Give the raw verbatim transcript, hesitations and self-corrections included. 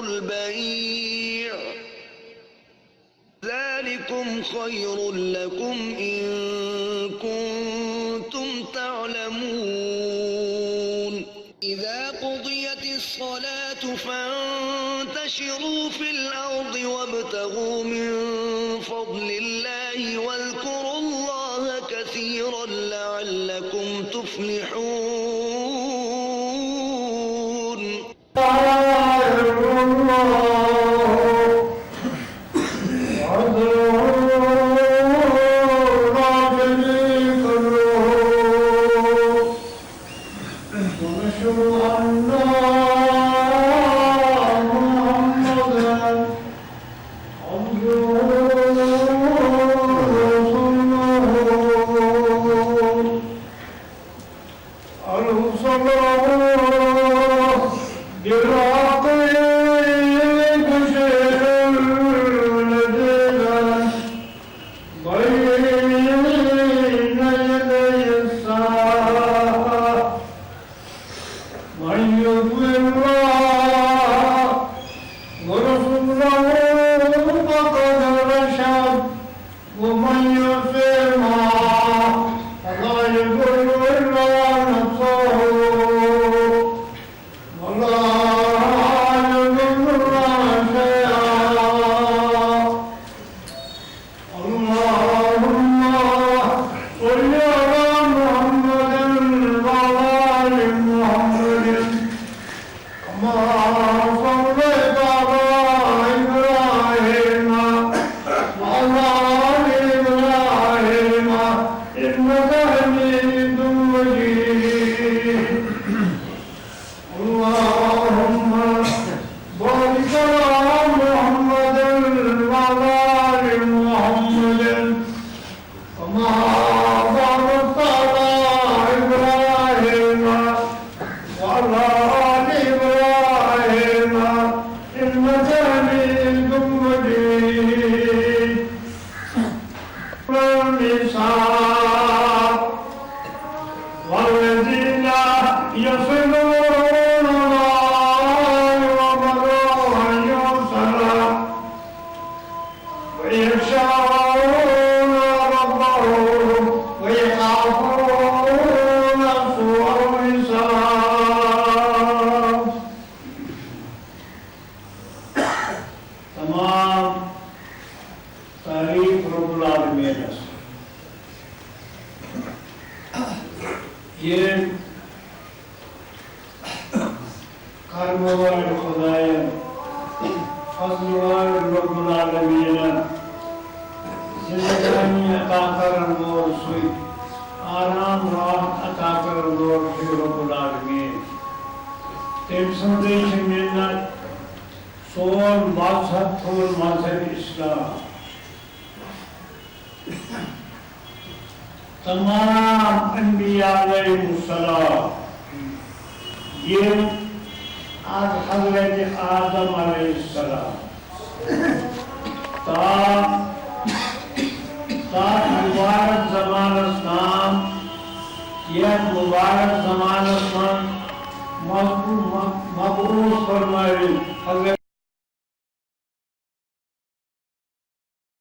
البيع ذلكم خير لكم إن كنتم تعلمون. إذا قضيت الصلاة فانتشروا في الأرض وابتغوا من فضل الله واذكروا الله كثيرا لعلكم تفلحون. ونشهد أن محمدا عبده ورسوله. أرسله بالحق بشيرا ونذيرا بين يدي الساعة. من يطع الله ورسوله فقد رشد، ومن يعصهما فلا يضر إلا نفسه ولا يضرها شيئا. اللهم صل على محمد وعلى آل محمد كما صليت على إبراهيم وعلى آل إبراهيم إنك حميد مجيد. اللهم بارك على محمد وعلى آل محمد كما باركت على إبراهيم وعلى آل إبراهيم إنك حميد مجيد. النساء والذين يصلون ما يؤمر أن يوصل ويخشون ربهم ويخافون سوء الحساب. تمام تعریف رب العالمینس، ییٚمۍ کرم وٲلۍ خۄدایَن، فضل وٲلۍ رب العالمینن زندگانی عطا کرن وول سُے، آرام راحت عطا کرن وول سُے رب العالمین۔ تٔمۍ سٕنٛزٕے چھِ مِنت۔ سون مذہب تھوٚو مذہب اسلام۔ تمام انبیاء علیہم السلام، یِم از حضرت آدم علیہ السلام تا، تتھ مبارک زمانس تام، یتھ مبارک زمانس منٛز مذکور، مبعوث فرمٲوِتھ حضرت